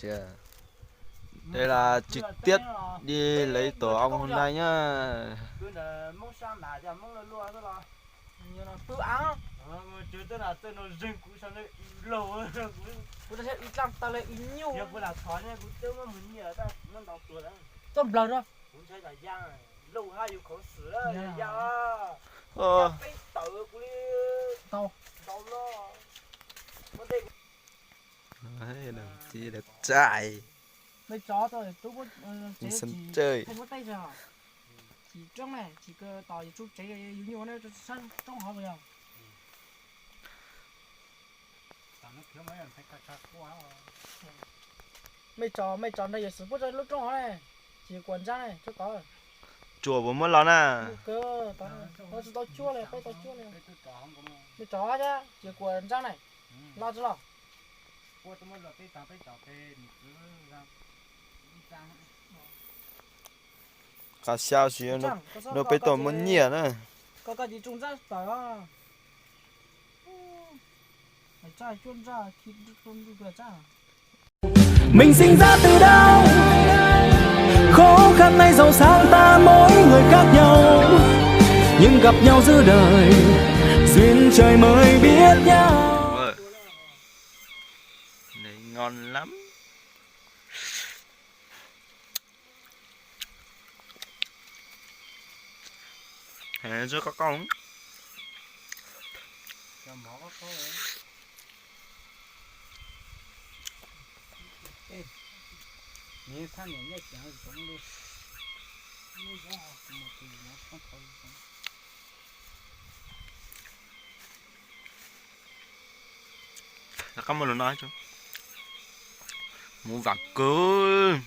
Đây là trực tiếp đi lấy tổ ong hôm nay nhá. Tuaj nplawg rau. Ơ. Tau. Ê, đồng chí đẹp trai. Mej tsov tau tub, sân tsev, tsis roob ne, tsis tos yus tsuj tsev, yus nyuaj ne, sab roob hov yog. Mej tsov, mej tsov nrog yus xwb puab rau lub roob hov ne, tsis kuas ntsab ne, tsuj tod. Tsuas puas muab los na? Tsis tau cuab li, peb tau cuab li. Mej tsov thiab, tsis kuas ntsab ne, los tsis los? Qhov xyaw tsis, no peb tau muab nyiaj na. Mình sinh ra từ đâu? Khó khăn hay giàu sang ta mỗi người khác nhau. Nhưng gặp nhau giữa đời, duyên trời mới biết nhau. Này ngon lắm. Hẹ, rất có công. Qab muaj lus no, mus vam kawg.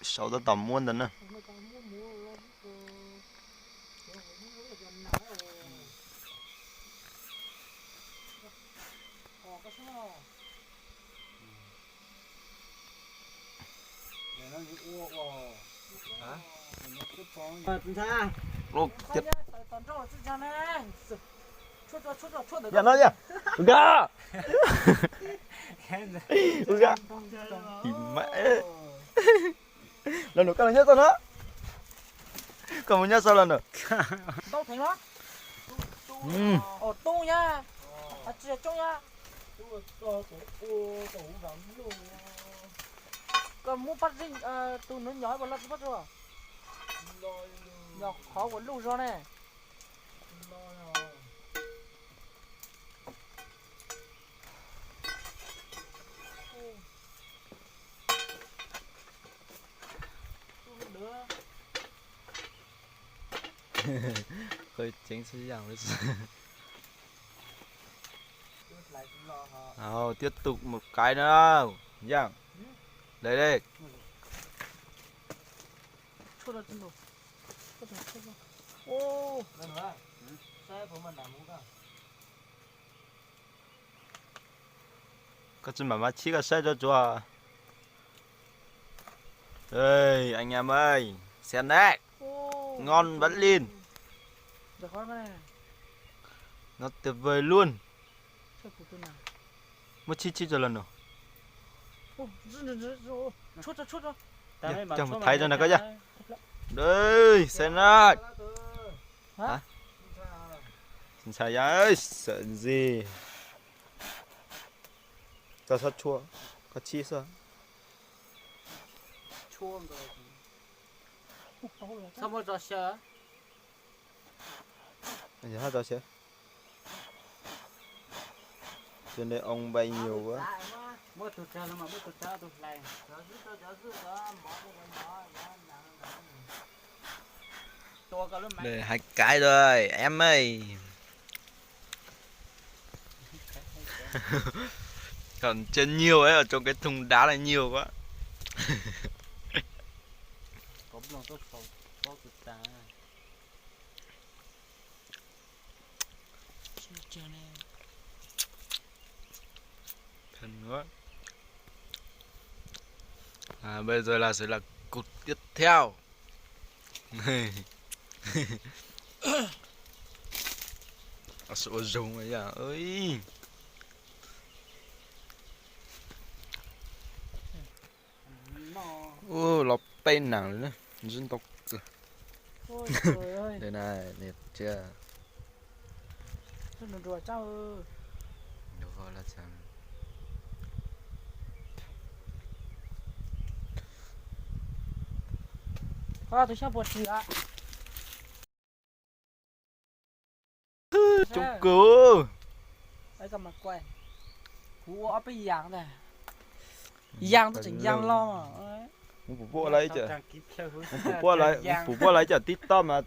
Sau tab tom muab ntawd na. Yam no yog, nkag, nkag, tim mab. Los nram koj los nyob txog no, koj mus nyob sau los nram. Ntau theem los. Os, tub nyab, tsis yog tsoob nyab. Koj muab pab zib, tus nws nyom puas los tsis pab tsuag? Nyom qhov uas luj zog ne. Hơi chén xí dòng đấy. Rồi, tiếp tục một cái nữa. Dòng. Đây đây. Koj tsis mam maj chib koj saib tsuag tsuag. Ê, anh em ơi, xem đấy. Ngon vẫn lin. Ngon tuyệt vời luôn. Muab chib chib tso los no. Coj mus thaiv tso na koj yog. Ê, xem đấy. Hả? Ntshai yam, sawv ntxov. Koj txhob tshuab, koj chib xwb. Yog hab tau sawv. Tus ne ong npai nyuag a. Đây, hai cái rồi, em ơi. Còn chưa nhiều ấy, ở trong cái thùng đá này nhiều quá. Thần quá. À, bây giờ là sẽ là cục tiếp theo. Ua zoo ơi. tej nas li na, ntau kawg. Ua na, niam tsev. Tus xyoob puas tsis a? Coob kawg. Kuv ua ob peb yam ntag. Yam twb tseem yam los. Kuv puas ua lawv, kuv puas ua lawv cov TikTok mas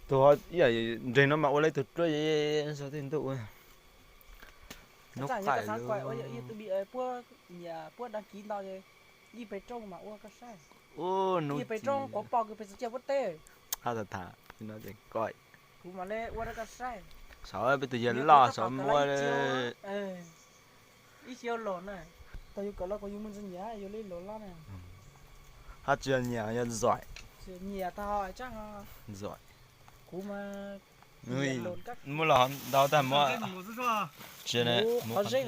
tus ho ib yam ntseg no mas ua lawv tus ruaj xov tej ntuj ua. Nub qais lub. Puab, puab đăng ký ntau, ib pes rooj mas ua koj saib. Ib pes rooj kuv pom kws pes txog ciaj puab teb. Hab tham tham no ces koj. Kuv mam le ua rau koj saib. Saib peb tus yawg loj saib muaj ib xyoo los na. Tau yus kom los kuv yus muaj ntxwg nyiam yus li los loj na. Hab tsis yog nyiam, yog ntxoim. Nyiam tau tsa ntxoim. Kuv mas muab los ntau tag muab. Tsis ne, qhov zeb.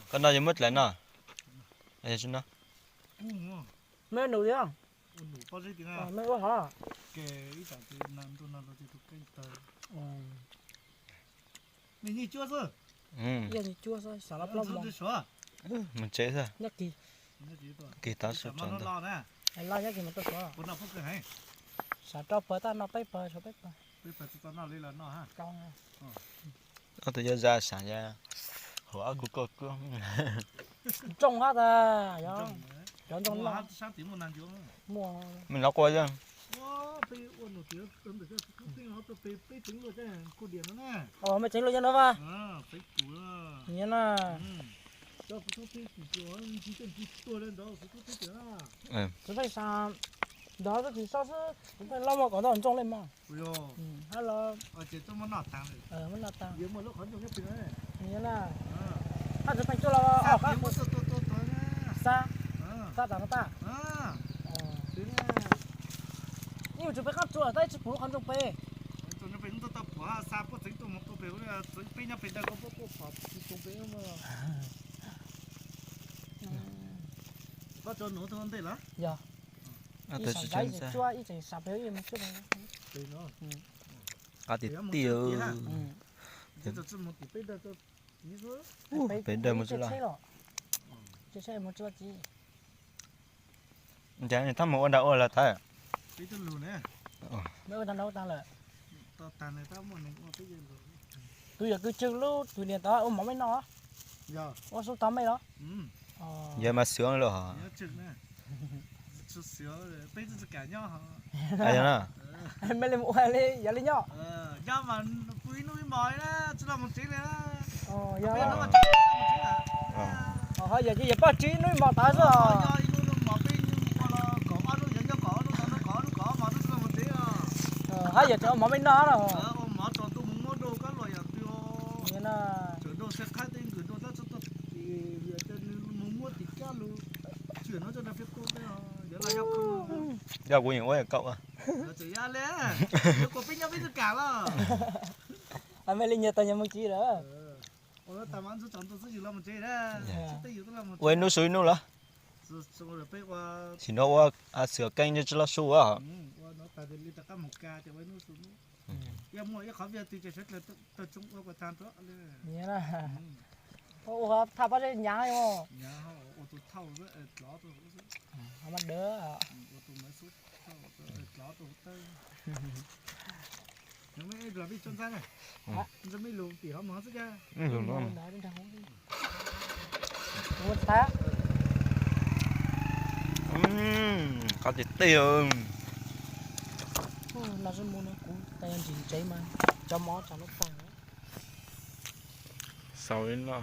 Koj no yog muab dlais no. Tsis no. Mej num thiab. Mej ua hov. Yog nyiaj cuab xwb, xav los plaub mos. Mus tsev xwb. Nyob kis, kis tav su tso ntag. Laj nyob kis mus rau suav. Xav rau pawg tab no peb pawg, suav peb pawg. Ob tug yog zaj sam ya, hauv ob kuj koj kuj. Ntsooj hab tas, cov ntsooj no. Mej nov qua yog. Mej tseev luaj yog no vas. Nyiam na. Kuv pheej xav nrog tub tsis sob xwb, kuv pheej loj mog kom ntau ntsooj le mog. Hab los muab noj tas. Nyiam na. Hab tseem pheej cuaj los ob qab, xab, xab tas no tas. Ib tsis peb qab tsuas tab ib tsis pum lub qhov ntsooj pem. Peb nyob pem daws koj puab puab pom tsis tau pem. Koj tso nov ntej lawm. Yog. Ib tseem cuab, ib tseem sam pem ib mus cuab. Qab tiag tiag. Pem dawg mus tsis lawm. Tab mus ua nrag ua lawm tag. Ua nrag ua tag lawm. Tus yog kws tswg lub tug niam tod ua mov mej noj. Ua xub tog mej los. Yog mas xwm lawm hos. Mej li mus ua li yog li nyob. Ho yog ces yog poj tswv ib hnub ib hmos tas xwb os. Hab yog tseem ua mov mej noj los. Yog kuv yeej ua kaum. Mej li nyias tau nyias mus tsev lawm. Ua ib hnub su ib hnub los. Sim no ua xwm keej tsis los su os. Ua thaj pob zeb nyav os. Mas dawb. Qab tiag tiag. Kuv ntsis ntsev mas cov mov tsam no tag. Xaus li no.